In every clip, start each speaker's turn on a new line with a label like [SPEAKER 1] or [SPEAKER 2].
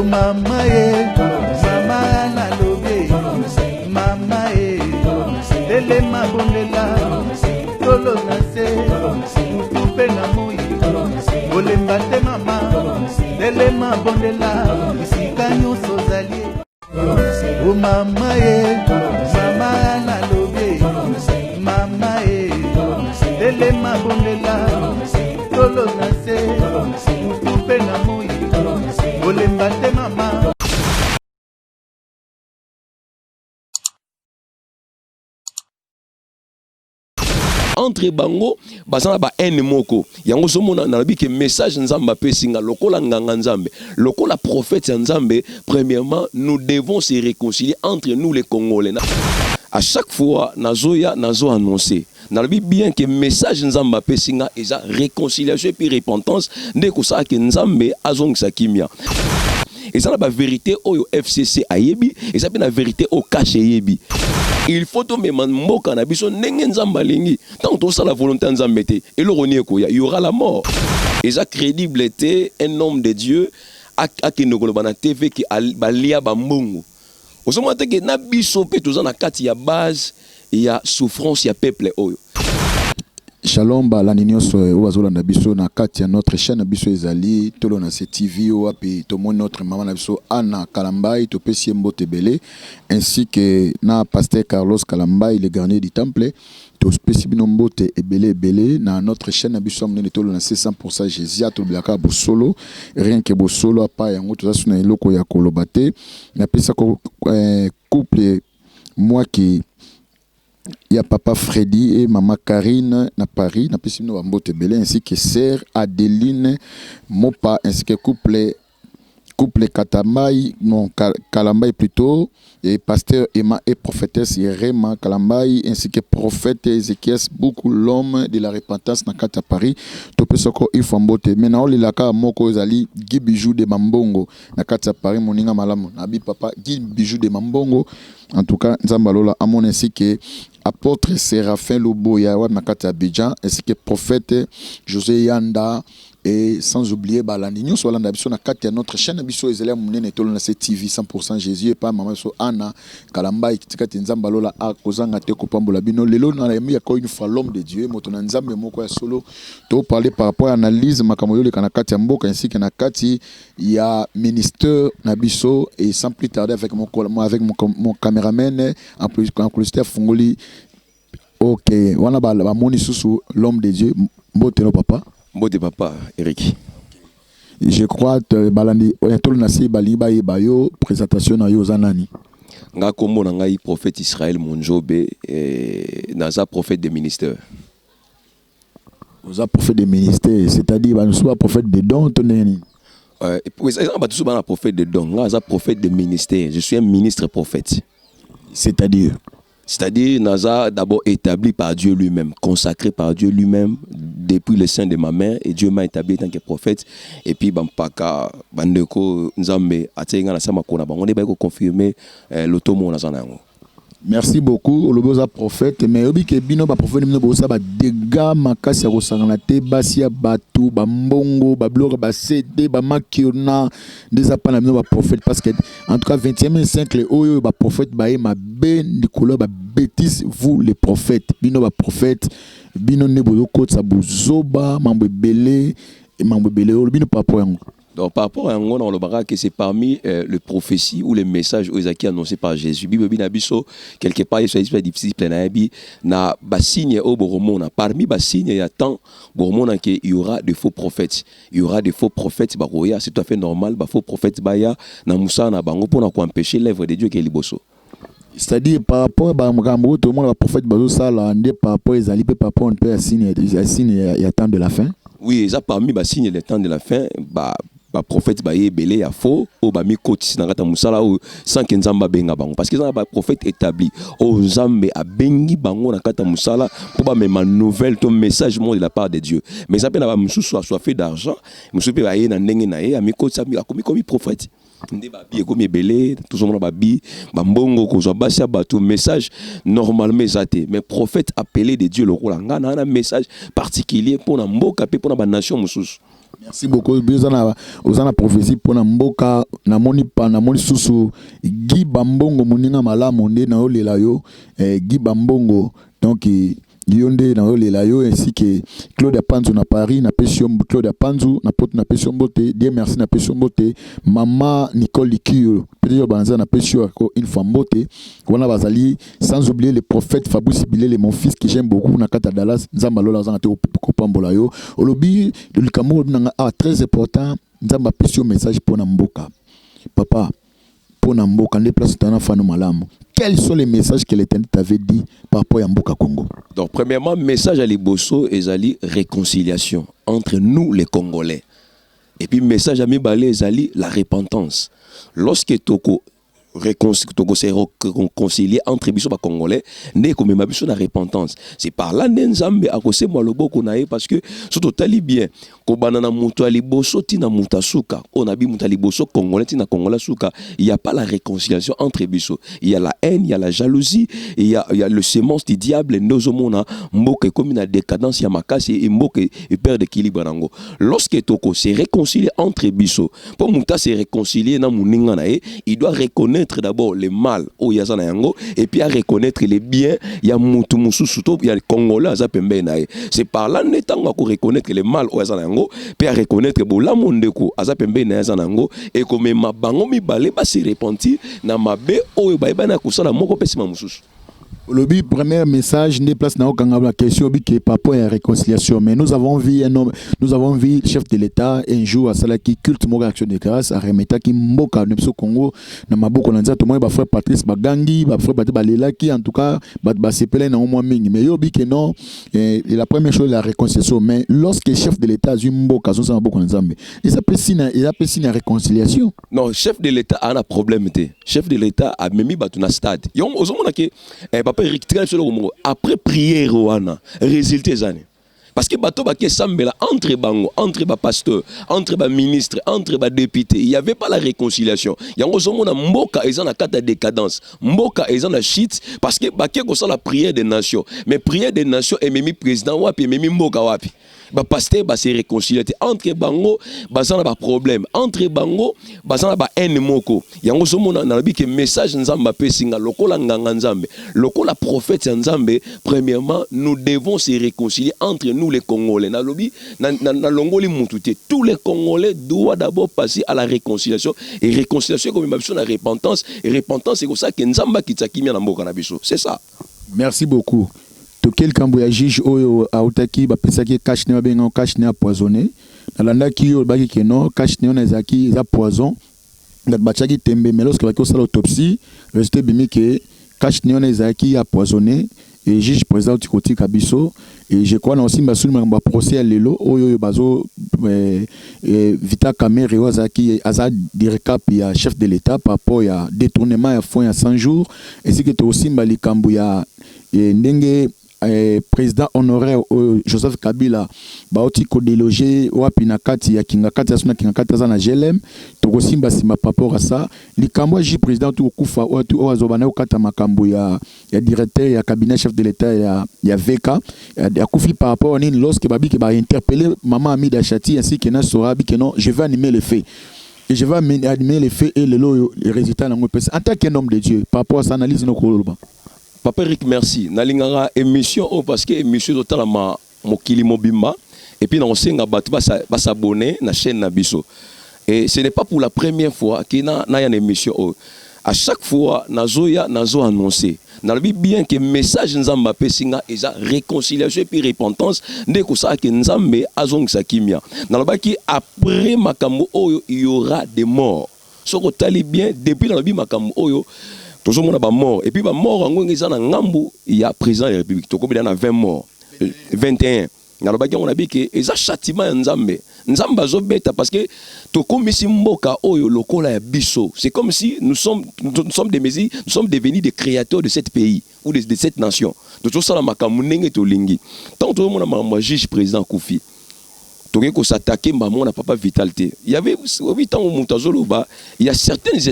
[SPEAKER 1] O mama ye, mama nalobi, mama ye, telema bondela, tolo na se, butu mpe na moi, kolemba te mama, telema bondela, esika nyonso ozali. O mama ye, mama nalobi, mama ye, telema bondela, tolo na se, butu mpe na moi, kolemba te mama.
[SPEAKER 2] Entre bango baza na ba haine moko. Yango ozomona nalobi ke message Nzambe apesi nga lokola nganga Nzambe, lokola prophète ya Nzambe, premièrement nous devons se reconcilier entre nous les Congolais. À chaque fois nazoya nazo annoncer, nalobi bien ke message Nzambe apesi nga eza reconciliation et puis repentance nde ekosala ke Nzambe azongisa kimia. Eza na ba verite oyo FCC ayebi, eza pe na verite oyo CACH eyebi. Il faut tomema mboka na biso ndenge Nzambe alingi. Tango tozosala volonte ya Nzambe te, eloko nini ekoya? Il y aura la mort. Eza credible te un homme de Dieu akende koloba na TV que balia ba mbongo. Ozomona te que na biso pe toza na kati ya base ya souffrance ya peuple oyo.
[SPEAKER 3] Shalom balandi nionso oyo bazolanda biso na kati ya notre chaîne na biso ezali Tolo na se TV oyo wapi tomoni notre maman na biso Anna Kalambayi topesi ye mbote ebele ainsi que na pasteur Carlos Kalambayi le garnier du temple topesi bino mbote ebele ebele na notre chaîne na biso ya monene Tolo na se 100% Jesus atolobelaka bosolo rien que bosolo apa yango toza suna eloko ya koloba te napesaka eh, couple mwaki ya papa Freddy et maman Carine na Paris napesi bino ba mbote ebele ainsi que sœur Adeline Mopa ainsi que couple couple Katambayi non Kalambayi plutôt et pasteur Emma et prophétesse Rema Kalambayi ainsi que prophète Ezechias Buku l'homme de la repentance na kati ya Paris topesako ifwa mbote mais naolela kaka moko ezali Guy Bijou de Mambongo na kati ya Paris moninga malamu na bi papa Guy Bijou de Mambongo En tout cas Nzambe ya lola amona ainsi que apotre Seraphin Luboya wapi na kati ya Abidjan ainsi que prophète Jose Yanda et sans oublier balandi nyonso balanda biso na kati ya notre chaîne na biso ezali ya monene tolona se TV 100% Jésus epa mama biso Anna Kalambayi tika te Nzambe ya lola akozanga te kopambola bino lelo na yambi encore une fois l'homme de Dieu moto na Nzambe moko ya solo to parler par rapport à analyse makambo yoleka na kati ya mboka ainsi que na kati ya ministère na biso et sans plus tarder avec mon avec mon, mon cameraman en plus en plus afungoli ok wana ba bamoni susu l'homme de Dieu mbote no papa.
[SPEAKER 2] Mbote papa Eric.
[SPEAKER 3] Je crois te balandi oyo tolo na se balingi bayeba yo présentation na yo oza nani?
[SPEAKER 2] Nga kombo na ngai prophète Israël Monjobe eh, naza prophète de ministère.
[SPEAKER 3] Oza prophète de ministère, c'est-à-dire ba misusu ba prophète de don to ndenge nini?
[SPEAKER 2] Eza na bato mosusu ba na prophète de don, nga naza prophète de ministère, je suis un ministre prophète.
[SPEAKER 3] C'est-à-dire?
[SPEAKER 2] C'est-à-dire naza d'abord établi par Dieu lui-même, consacré par Dieu lui-même depuis le sein de ma mère et Dieu m'a établi en tant que prophète et puis ba mpaka ba ndeko Nzambe atiaki nga na se ya makolo na bango nde baye ko confirmer lotomo oyo naza na yango.
[SPEAKER 3] Merci beaucoup olobi oza prophète mais oyebi ke bino ba prophète bino bosala ba dégâts makasi ya kosangana te basi ya batu ba mbongo ba biloko ba CD ba makiona nde eza pa na bino ba prophète parce que en tout cas 21e siècle oyo ba prophète baye mabe likolo ya ba bêtises vous les prophètes bino ba prophète bino nde bozokotisa buzoba mambo ebele mambo ebele olobi no par rapport yango.
[SPEAKER 2] Donc par rapport à yango na olobaka que c'est parmi le prophétie ou le message oyo ezalaki annoncé par Jésus. Bible elobi na biso quelque part Yesu ayebisi ba disciples na ye bi na ba signes oyo bokomona parmi ba signes ya temps bokomona que il y aura de faux prophètes. Il y aura de faux prophètes bakoya, c'est tout à fait normal ba faux prophètes baya na mosala na bango pona ko empecher l'œuvre de Dieu ekende liboso.
[SPEAKER 3] C'est-à-dire par rapport à ba makambo oyo tomona ba prophètes bazosala nde par rapport ezali pe par rapport mpe ya signe ya signe ya temps de la fin.
[SPEAKER 2] Oui, eza parmi ba signes de temps de la fin ba ba prophètes baye ebele ya faux oyo bamikotisi na kati ya mosala oyo sans que Nzambe abenga bango parce que eza na ba prophètes établis oyo Nzambe abengi bango na kati ya mosala mpo bamema nouvelle to message moko de la part de Dieu mais eza mpe na ba mosusu assoiffé d'argent mosusu mpe baye na ndenge na ye amikotisa akomi komi prophète. Nde ba bi ekomi ebele tozomona ba bi ba mbongo kozwa basi ya bato message normalement eza te mais prophète appelé de Dieu lokola nga na na message particulier pona mboka pe pona ba nation mosusu.
[SPEAKER 3] Merci beaucoup. Oza na prophétie mpona mboka. Namoni pa, namoni susu Guy Bambongo, moninga malamu nde nayolela yo, Guy Bambongo. Donc yo nde nayolela yo, ainsi que Claude Apanzu na Paris, napesi yo. Claude Apanzu na Poto, napesi yo mbote. Dieu merci, napesi yo mbote. Mama Nicole Likio peut-être banza, napesi yo encore une fois mbote. Wana bazali, sans oublier le prophète Fabrice Bilele, mon fils que j'aime beaucoup, na kati ya Dallas. Nzambe alola azanga te kopambola yo. Olobi likambo, olobi nanga, ah, très important. Nzambe apesi yo message mpona mboka, papa, mpona mboka nde place tana fano malamu. Quels sont les messages que l'Éternel t'avait dit par rapport à mboka Congo?
[SPEAKER 2] Donc premièrement, message ya liboso ezali réconciliation entre nous les Congolais. Et puis message ya mibale ezali la repentance. Lorsque toko se réconcilier entre biso Bacongolais, nde ekomema biso na repentance. C'est par là nde Nzambe akosemwa loboko na ye, parce que so totali bien, kobanda na moto ya liboso ntina moto asuka, oyo na bi moto ya liboso Congolais ntina Congolais asuka, il y a pas la réconciliation entre biso. Il y a la haine, il y a la jalousie, il y a le semence du diable. Nde ozomona mboka ekomi na décadence ya makasi e mboka eperdre équilibre nango. Lorsque toko se réconcilier entre biso, mpo moto ase réconcilier na moninga na ye, il doit reconnaître d'abord le mal oyo aza na yango et puis à reconnaître les biens ya motu mosusu to ya Congolais aza pembeni na ye. C'est par là nde ntango akoreconnaître le mal oyo aza na yango mpe areconnaître bolamu ndeko aza pembeni na ye aza na yango, ekomema bango mibale base repentir na mabe oyo bayebani ya kosala moko mpe nsima mosusu.
[SPEAKER 3] Olobi premier message nde place na okanga la question. Obi ke par rapport ya réconciliation, mais nous avons vu un homme, nous avons vu chef de l'État un jour asalaki culte moko, action de grâce, aremetaki mboka na biso Congo na maboko na Nzambe. Tomoni bafrère Patrice bagangi, bafrère Patrice balelaki. En tout cas, bato basepelaki nango mwa mingi. Mais yo obi ke non, la première chose, la réconciliation. Mais lorsque chef de l'État azwi mboka, azosala maboko na Nzambe, eza mpe signe ya réconciliation?
[SPEAKER 2] Non, chef de l'État aza na problème te. Chef de l'État amemi bato na stade. Yango ozomona ke papa Erik, tikala biso eloko moko. Après prière wana, résultat eza nini? Parce que bato bake sambela entre bango, entre bapasteur, entre baministre, entre badéputé, il y avait pas la réconciliation. Yango ozomona mboka eza na kati ya décadence, mboka eza na shit, parce que bake kosala prière des nations, mais prière des nations ememi président wapi? Ememi mboka wapi? Bapasteur base réconcilier te entre bango, baza na baproblème entre bango, baza na bahaine moko. Yango ozomona nalobi ke message Nzambe apesi nga lokola nganga Nzambe, lokola prophète ya Nzambe, premièrement, nous devons se réconcilier entre nous les Congolais. Nalobi nalongoli mutu te. Tous les Congolais doivent d'abord passer à la réconciliation, et réconciliation ekomema biso na repentance, et repentance ekosala ke Nzambe akitisa kimia na mboka na biso. C'est ça.
[SPEAKER 3] Merci beaucoup. Toke likambo ya juge oyo autaki, bapesaki cache-nez, babenga cache-nez empoisonné. Nalandaki yo, olobaki ke non, cache-nez wana ezalaki, eza poison. Bato batiaki tembe, mais lorsque baki kosala autopsie, résultat ebimi ke cache-nez wana ezalaki empoisonné. Et juge président oti kotika biso. Et je crois na osimba suni makambo ya procès ya lelo oyo bazo Vital Kamerhe, oyo azalaki, aza dircab ya chef de l'État, par rapport ya détournement ya fonds ya 100 jours, ainsi que tokosimba likambo ya ndenge président honoraire oyo Joseph Kabila bauti kodéloger wapi na kati ya Kinga Kati, aso na Kinga Kati, aza na GLM. Tokosimba nsima par rapport à ça, likambo ya juge président ti kokufa, oyo azobanda kokata makambo ya directeur ya cabinet chef de l'État ya VK, akufi par rapport à nini? Lorsque babiki bainterpeller mama Amida Chati ainsi que na Sora, abiki non, je vais animer le fait et je vais animer les faits. Et lelo les résultats nango epesa, en tant qu'un homme de Dieu, par rapport à sa analyse nokoloba?
[SPEAKER 2] Papa Eric, merci. Nalingaka émission oyo parce que émission ezotalama mokili mobimba. Et puis nakosenga bato bas'abonner na chaîne na biso. Et ce n'est pas pour la première fois ke naya na émission oyo. À chaque fois nazoya, nazo annoncer, nalobi bien ke message Nzambe apesi nga eza réconciliation et puis repentance nde ekosala ke Nzambe azongisa kimia. Nalobaki après makambo oyo, il y aura des morts. Soki otali bien, depuis nalobi makambo oyo, tozomona bamort. Et puis bamort yango eza na ngambu ya président ya République. Tokobela na 20 morts, 21. Nalobaki yango, nabi ke eza châtiment ya Nzambe. Nzambe azobeta parce que tokomisi mboka oyo lokola ya biso. C'est comme si nous sommes des messies, nous sommes devenus des créateurs de cette pays ou de cette nation. Tozosala makambo ndenge tolingi. Ntango tozomona makambo ya juge président akufi, tokoki kos'attaquer mbamo na papa Vital te. Il y avait obi, ntango moto azoloba, il y a certaines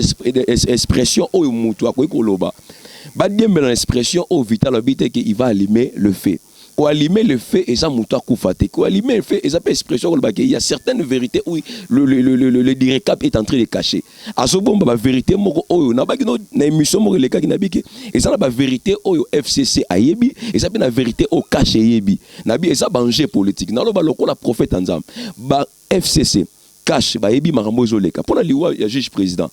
[SPEAKER 2] expressions oyo moto akoki koloba, badiembela na expression oyo Vital alobi te ke il va allumer le feu. Koallumer le feu eza moto akufa te. Koallumer le feu eza mpe expression koloba ke il y a certaines vérités où le dircab est en train de cacher, azobomba bavérité moko oyo nabaki no na émission moko elekaki. Nabi ke eza na bavérité oyo FCC ayebi, eza mpe na vérité oyo CACH eyebi. Nabi eza baenjeu politique. Naloba lokola prophète ya Nzambe, ba FCC, CACH bayebi makambo ezoleka mpo na liwa ya juge président.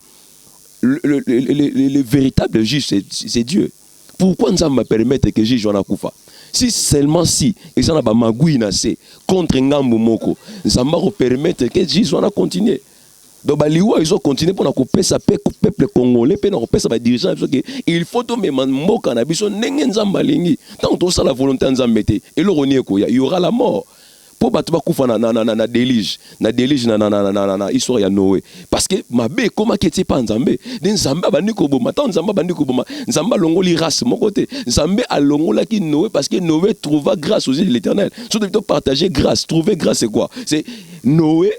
[SPEAKER 2] Le véritable juge, c'est Dieu. Pourquoi Nzambe permettre que juge wana akufa? Si seulement si eza na bamagui na se contre ngambu moko, Nzambe akopermettre que juge wana continue? Donc baliwa ezocontinue mpona kopesa pe peuple congolais mpe na kopesa badirigeant na biso ke il faut tomema mboka na biso ndenge Nzambe alingi. Ntango tosala volonté ya Nzambe te, eloko nini ekoya? Y aura la mort. Mpo bato bakufa na déluge, na déluge, na histoire ya Noé, parce que mabe ekomaki etie mpa Nzambe nde Nzambe abandi koboma. Ntango Nzambe abandi koboma, Nzambe alongoli race moko te. Nzambe alongolaki Noé parce que Noé trouva grâce aux yeux de l'Éternel. So tobi partager grâce, trouver grâce, c'est quoi? C'est Noé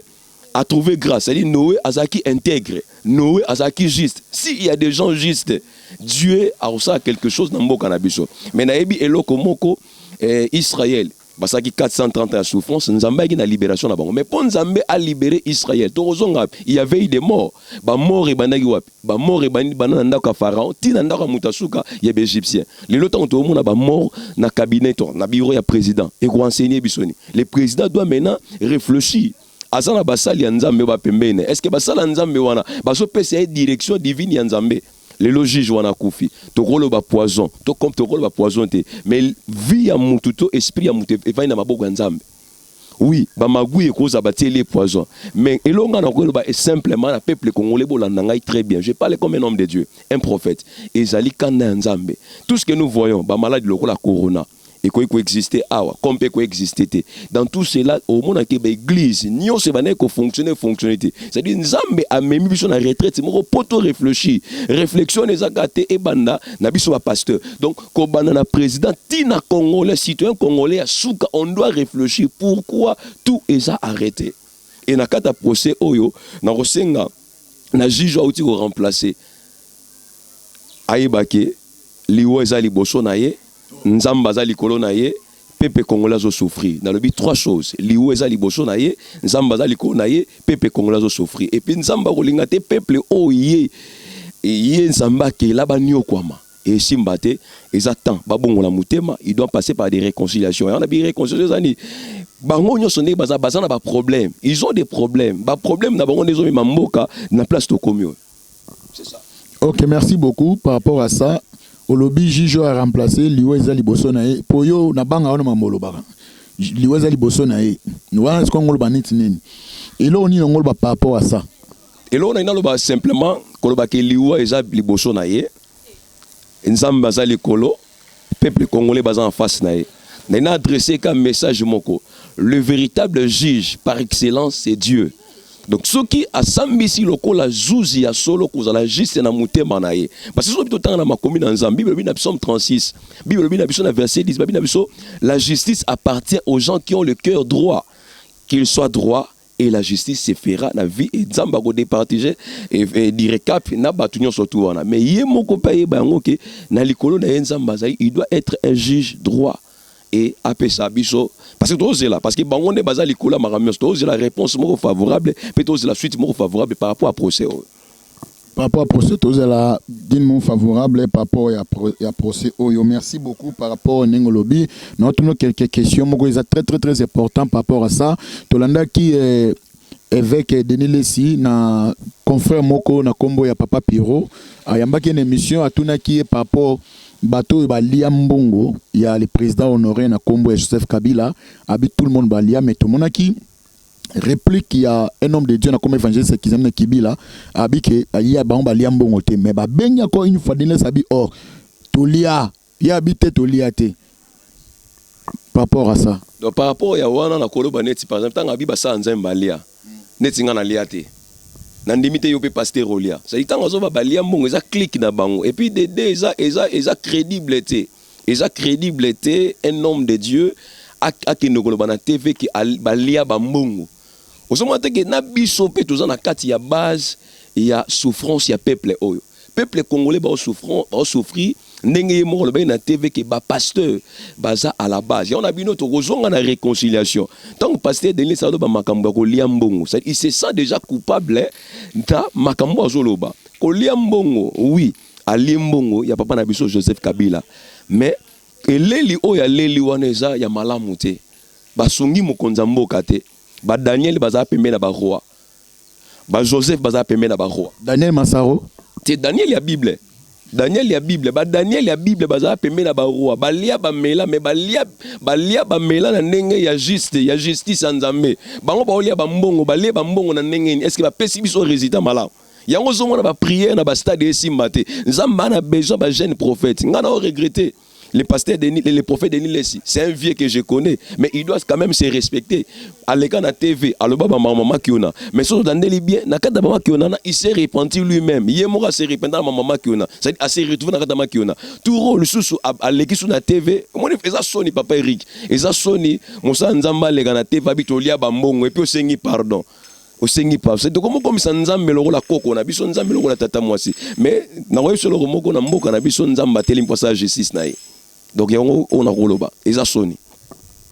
[SPEAKER 2] a trouvé grâce, c'est-à-dire Noé azalaki intègre, Noé azalaki juste. S'il y a des gens justes, Dieu akosala quelque chose na mboka na biso. Mais nayebi eloko moko, Israël basalaki 430 ans ya souffrance, Nzambe ayaki na libération na bango. Mais mpo Nzambe alibéré Israël, tokozonga wapi? Il y avait eu des morts. Bamort ebandaki wapi? Bamort ebandi banda na ndako ya Pharaon ti na ndako ya moto asuka ya baégyptien. Lelo ntango tokomona bamort na cabinet to na bureau ya président, ekoenseigner biso nini? Le président doit maintenant réfléchir. Aza na basali ya Nzambe bapembeni. Est ce que basali ya Nzambe wana bazopesa ye direction divine ya Nzambe? Lelo juge wana akufi, tokoloba poison to comme tokoloba poison te, mais vie ya mutu to esprit ya mutu evandi na maboko ya Nzambe. Oui, bamagui ekozala batieli ye poison, mais elonga na koloba simplement na peuple congolais, bolanda ngai très bien, je parle comme un homme de Dieu, un prophète. Ezali kanda ya Nzambe. Tout ce que nous voyons, bamaladi lokola corona ekoki koexiste awa comme mpe koexiste te. Dans tout cela, omonaki baeglise nyonso ebandaki kofonctionne, fonctionne te. C'est-à-dire Nzambe amemi biso na retraite moko po to réfléchir. Réflexion eza kaka te ebanda na biso bapasteur. Donc kobanda na président ntina congolais, citoyen congolais ya suka, on doit réfléchir pourquoi tout eza arrêté. E na kati ya procès oyo, nakosenga na juge auti koremplace ayebake liwa eza liboso na ye, Nzambe aza likolo na ye, peuple congolais azosouffrir. Nalobi trois choses: liwa eza liboso na ye, Nzambe aza likolo na ye, peuple congolais azosouffrir. Et puis Nzambe akolinga te peuple oyo ye Nzambe akela baniokwama. Esimba te. Eza temps babongola motema. Il doit passer par des réconciliations. Yango na bi réconciliation eza nini? Bango nyonso ndenge baza na baproblème, ils ont des problèmes. Baproblème na bango nde ezomema mboka na place tokomi oyo, c'est ça.
[SPEAKER 3] Ok, merci beaucoup. Par rapport à ça, olobi juge oyo aremplace, liwa eza liboso na ye. Po yo na banga wana mambo olobaka, liwa eza liboso na ye wana, sikoyo ngoloba neti nini? Eloko nini ngoloba par rapport à ça?
[SPEAKER 2] Eloko na naloba simplement, kolobaka liwa eza liboso na ye, Nzambe aza likolo, peuple congolais baza en face na ye. Ngai na adressé ka message moko: le véritable juge par excellence, c'est Dieu. Donc soki asambisi lokola zuzi ya solo, kozala juste na motema na ye, parce que soki totanga na makomi na Nzambe, Bible elobi na Psaume 36, Bible elobi na biso na verset 10, babi na biso: la justice appartient aux gens qui ont le cœur droit, qu'il soit droit et la justice se fera na vie et Nzambe akodépartage et dircab na bato nyonso tu wana. Mais ye moko mpe ayeba yango ke na likolo na ye Nzambe azali. Il doit être un juge droit et apesa biso, parce que tozela, parce que bango nde baza likolo ya makambo nyonso. Tozela réponse moko favorable mpe tozela suite moko favorable par rapport à procès oyo.
[SPEAKER 3] Par rapport à procès, tozala d'une mot favorable par rapport ya procès oyo. Merci beaucoup. Par rapport ndenge olobi, naotuna quelques questions moko eza très très très important par rapport à ça. Tolandaki évêque Denis Lesi na confrère moko na nkombo ya Papa Piro, ayambaki une émission, atunaki ye par rapport bato oyo balia mbongo ya le président honoré na nkombo ya Joseph Kabila. Abi tout le monde balia, mais tomonaki réplique ya un homme de Dieu na comme évangéliste Kizamina Kibila, abi ke ya bango balia mbongo te. Mais babengi encore une fois Denis, abi or tolia, ye abi te, tolia te. Par rapport à ça?
[SPEAKER 2] Donc par rapport ya wana, nakoloba neti par exemple ntango abi basala Nzambe balia, neti nga nalia te, nandimi te yo mpe pasteur olia. C'est ntango azoba balia mbongo, eza clique na bango. Et puis dede eza crédible te, eza crédible te. Un homme de Dieu akende koloba na TV ke balia bambongo, ozomona te ke na biso mpe toza na kati ya base ya souffrance ya peuple oyo. Peuple congolais baosouffrir. Ndenge ye moko alobaki na TV ke ba pasteurs baza à la base. Yango na bino tokozonga na réconciliation. Tango pasteur Denis aloba makambo ya kolia mbongo, c'est il se sent déjà coupable na makambo azoloba. Kolia mbongo, oui, alie mbongo ya papa na biso Joseph Kabila. Mais eleli oyo aleli wana eza ya malamu te. Basungi mokonzi ya mboka te. Ba Daniel bazala pembeni na ba roi. Ba Joseph bazala pembeni na ba roi.
[SPEAKER 3] Daniel Massaro.
[SPEAKER 2] Te Daniel ya Bible. Daniel ya Bible, ba Daniel ya Bible bazala pembeni na ba roi, balia bamela mais balia balia bamela na ndenge ya juste, ya justice ya Nzambe. Bango baolia ba mbongo, balie ba mbongo na ndenge nini? Est-ce que bapesi biso résultat malamu? Yango ozomona ba prière na ba stade esimba te. Nzambe ana besoin ba jeune prophète. Nga na regretter. Le pasteur Denis, le prophète Denis Lessi, c'est un vieux que je connais, mais il doit quand même se respecter. Aleka na TV, aloba ba mama Kiona. Mais soki olandeli bien, na kati ya mama Kiona, il s'est repenti lui-même. Ye moko s'est repenti na mama Kiona. C'est-à-dire a s'est retrouvé na kati ya mama Kiona. Tout lisusu aleki su na TV. Omoni eza soni papa Eric. Eza soni mosala Nzambe aleka na TV abi tolia ba mbongo et puis osengi pardon. Osengi pardon. Tokomokomisa Nzambe lokola koko na biso, Nzambe lokola tata mwasi. Mais nakoyebi biso eloko moko, na mboka na biso Nzambe atelemi mpo asala justice na ye. Donc yango oyo nakoloba eza soni.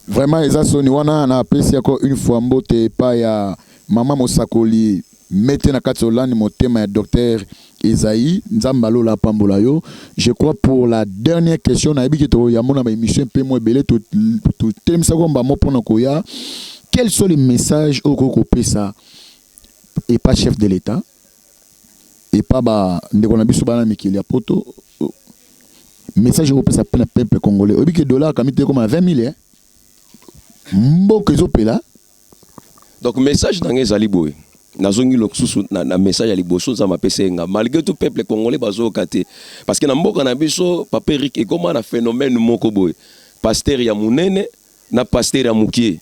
[SPEAKER 3] Vraiment eza soni wana. Napesi yako une fois mbote epai ya mama mosakoli mete na kati Hollande, motema ya docteur Esaïe. Nzambe alola apambola yo. Je crois, pour la dernière question, nayebi ke toyambo na baémission mpe mo ebele totelemisako mbamo mpona koya, quels sont les messages oyo okoki kopesa epa chef de l'État, epa bandeko na biso bana mikili ya Poto, message okopesa mpe na peuple congolais? Oyebi ke dollar kami te ekoma na 20 000, eh? Mboka ezopela.
[SPEAKER 2] Donc message na ngai ezali boye: nazongi lisusu na message ya liboso Nzambe apesa ye nga. Malgré tout, peuple congolais bazoyoka te, parce que na mboka na biso, papa Erik, ekóma na phénomène moko boye: pasteur ya monene na pasteur ya mokie.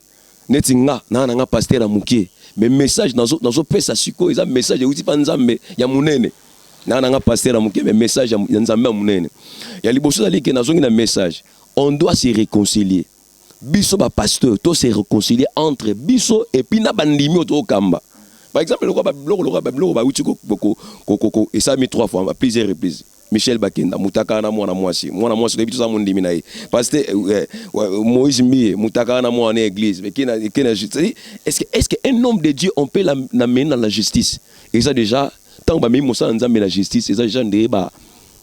[SPEAKER 2] Neti nga naa na nga pasteur ya mokie, mais message nazopesa sikoyo eza message euti mpa Nzambe ya monene. Naa na nga pasteur ya mokie, mais message ya Nzambe ya monene ya liboso ezali ke nazongi na message: on doit se réconcilier. Biso bapasteur, to se réconcilier entre biso et puis na bandimi oyo tokokamba. Par exemple, lokola babiloko, lokola babiloko bauti esalami trois fois, plusieurs reprises: Michel Bakenda mutakala na mwana mwasi, mwana mwasi toyebi toza mondimi na ye, parce que Moïse Mbiye mutakala na mwana na église. Mais est-ce que un homme de Dieu, on peut l'amener dans la justice? Eza déjà ntango bamemi mosala Nzambe na justice, eza déjà nde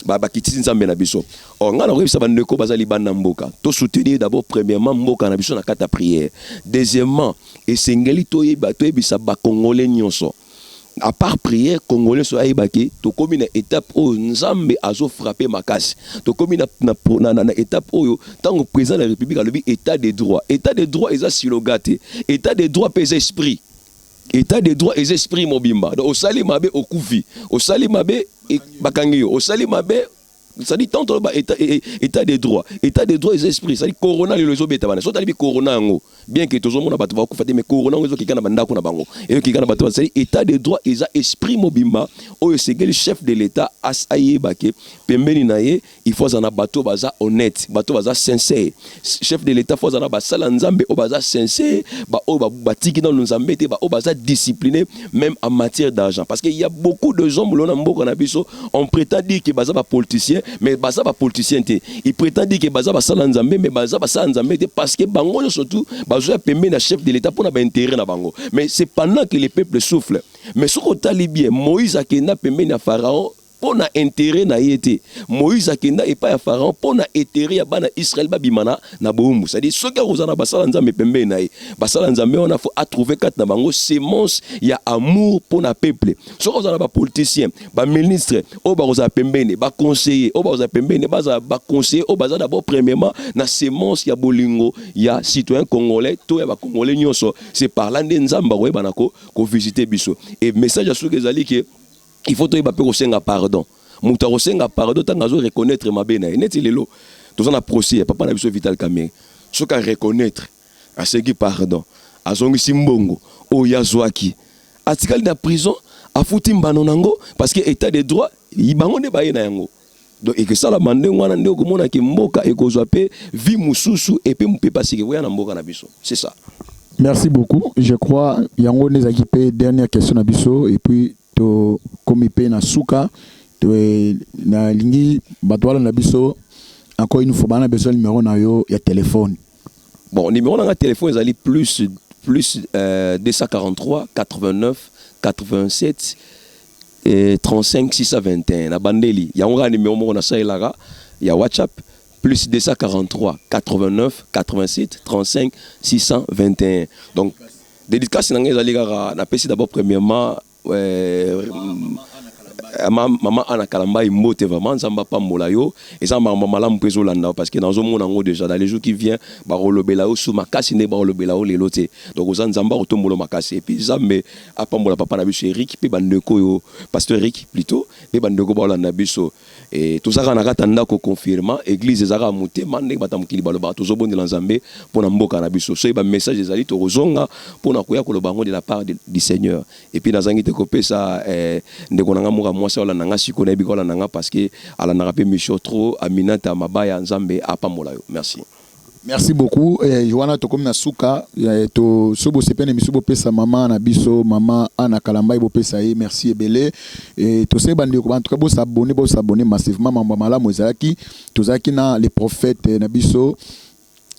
[SPEAKER 2] bakitisi Nzambe na biso. Or ngai nakoyebisa bandeko baza libanda mboka, tosoutenir d'abord premièrement mboka na biso na kati ya prière. Deuxièmement, esengeli toyeba, toyebisa bacongolais nyonso, à part prière, congolais so ayebaki tokomi na étape oyo Nzambe azofrappe makasi. Tokomi na étape oyo ntango président de la République alobi état de droit. État de droit eza slogan te. État de droit mpe eza esprit. État de droit eza esprit mobimba. Donc osali mabe, okufi. Osali mabe, bakangi yo. Osali mabe, c'est-à-dire tant toloba état de droit, état de droit eza esprit. C'est-à-dire corona lelo ezobeta bana. So talibi corona yango, bien que tozomona bato bakufa te, mais corona yango ezokeka na bandako na bango, ezokeka na bato. C'est-à-dire état de droit eza esprit mobimba oyo esengeli chef de l'État ayeba ke pembeni na ye il faut aza na bato baza honnête, bato baza sincère. Chef de l'État faut aza na basala Nzambe oyo baza sincère, baoyo batiki nano Nzambe te, baoyo baza discipliné même en matière d'argent, parce que il y a beaucoup de gens molona mboka na biso, on prétend dire que baza bapoliticien, mais baza bapoliticien te. Il prétend dire que baza basala Nzambe, mais baza basala Nzambe te, parce que bango nyonso surtout bazoya pembeni na chef de l'État mpona baintérêt na bango. Mais c'est pendant que le peuple souffle. Mais soki otali bien, Moïse akenda pembeni ya Pharaon mpo na intérêt na ye te. Moïse akenda epai ya Pharaon mpo na intérêt ya bana Israele babima na bowumbu. C'est-à-dire soki akozala na basala Nzambe pembeni na ye, basala Nzambe wana faut atrouve kati na bango semence ya amour mpo na peuple. Soki ozala na bapoliticien, baministre oyo bakozala pembeni, baconseiller oyo bakozala pembeni, bazala baconseiller oyo baza d'abord premièrement na semence ya bolingo ya citoyen congolais to ya bacongolais nyonso. C'est par là nde Nzambe akoyeba na kovisite biso. Et message ya soki ezali ke il faut toyeba mpe kosenga pardon. Moto akosenga pardon ntango azo reconnaître mabe na ye. Neti lelo toza na procès ya papa na biso Vital Kamerhe, soki areconnaître, asengi pardon, azongisi mbongo oyo azwaki, atikali na prison, afuti mbano nango, parce que état de droit bango nde baye na yango. Donc ekesalama ndenge wana nde okomonaki mboka ekozwa mpe vie mosusu epe mopepe asiki koya na mboka na biso. C'est ça.
[SPEAKER 3] Merci beaucoup. Je crois yango nde ezalaki mpe dernière question na biso et puis tokomi mpe na suka. Nalingi bato balanda biso encore une fois, bana besoin numéro na yo ya téléphone.
[SPEAKER 2] Bon, numéro na nga téléphone ezali plus 243 89 87 et 35 621. Na bandeli yango kaka numéro moko nasalelaka ya WhatsApp, +243 89 87 35 621. Donc dédicace na ngai ezali kaka, napesi d'abord premièrement mama Ana Kalambai mbote. Vraiment, Nzambe apambola yo. Eza makambo malamu mpe ezolanda, parce que nazomona yango déjà. Dans les jours qui vient, bakolobela yo su makasi nde bakolobela yo lelo te. Donc oza, Nzambe akotombola makasi. Et puis Nzambe apambola papa na biso Erik mpe bandeko oyo, pasteur Erik plutôt, mpe bandeko baolanda biso. E tozalaka na kati ya ndako, confirma église ezalaka motema ndenge bato ya mokili balobaka. Tozobondela Nzambe mpo na mboka na biso. Soki bamessage ezali, tokozonga mpona koya koloba yango de la part du Seigneur. Et puis nazangi te kopesa ndeko na nga moko ya mwasi aolanda nga sikoyo, nayebi kolanda nga parce que alandaka mpe mission trop, Aminata Mabaya. Nzambe apambola yo, merci.
[SPEAKER 3] Merci beaucoup. Wana tokomi na suka. To so bosepene miso, bopesa mama na biso, mama Ana Kalambai, bopesa ye merci ebele. Tosali bandeko, en tout cas bosabonner, bosabonner massivement. Mambo ya malamu ezalaki, tozalaki na le prophète na biso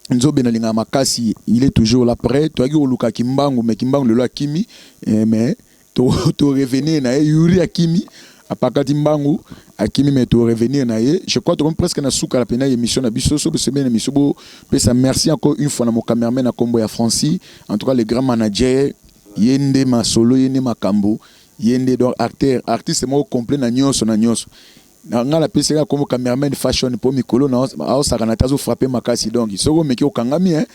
[SPEAKER 3] Nzobe nalingaka makasi, il est toujours là prêt. Toyaki koluka Kimbangu, mais Kimbangu lelo akimi, mais to revenir na ye. Yuri akimi, apakati mbangu, akimi, mais to revenir na ye. Je crois tokomi presque na suka la pena émission na biso. So bosepene na miso, bopesa merci encore une fois na mocameraman na kombo ya Francis, en tout cas le grand manager. Ye nde masolo, ye nde makambo, ye nde donc acteur, artiste moko complet na nyonso na nyonso. Na nga napesi kaka kombo cameraman fashion, mpo mikolo na aosaka na te, azofrappe makasi. Donc soki omeki, okangami, hein.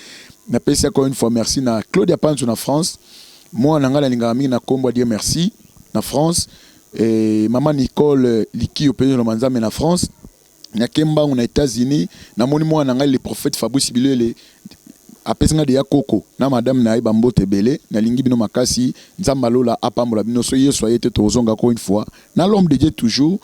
[SPEAKER 3] Napesi encore une fois merci na Claudia Panzu na France, mwana na ngai nalingaka mingi na kombo Dieu merci na France, et mama Nicole Likio mpe na Nzambe na France. Nake mbangu na États-Unis, namoni mwana na ngai le prophète Fabrice Bilele, apesi nga deya koko na madame na ye bambote ebele. Nalingi bino makasi. Nzambe alola apambola bino. So Yesu aye te, tozonga ko une fois na l'homme de Dieu toujours.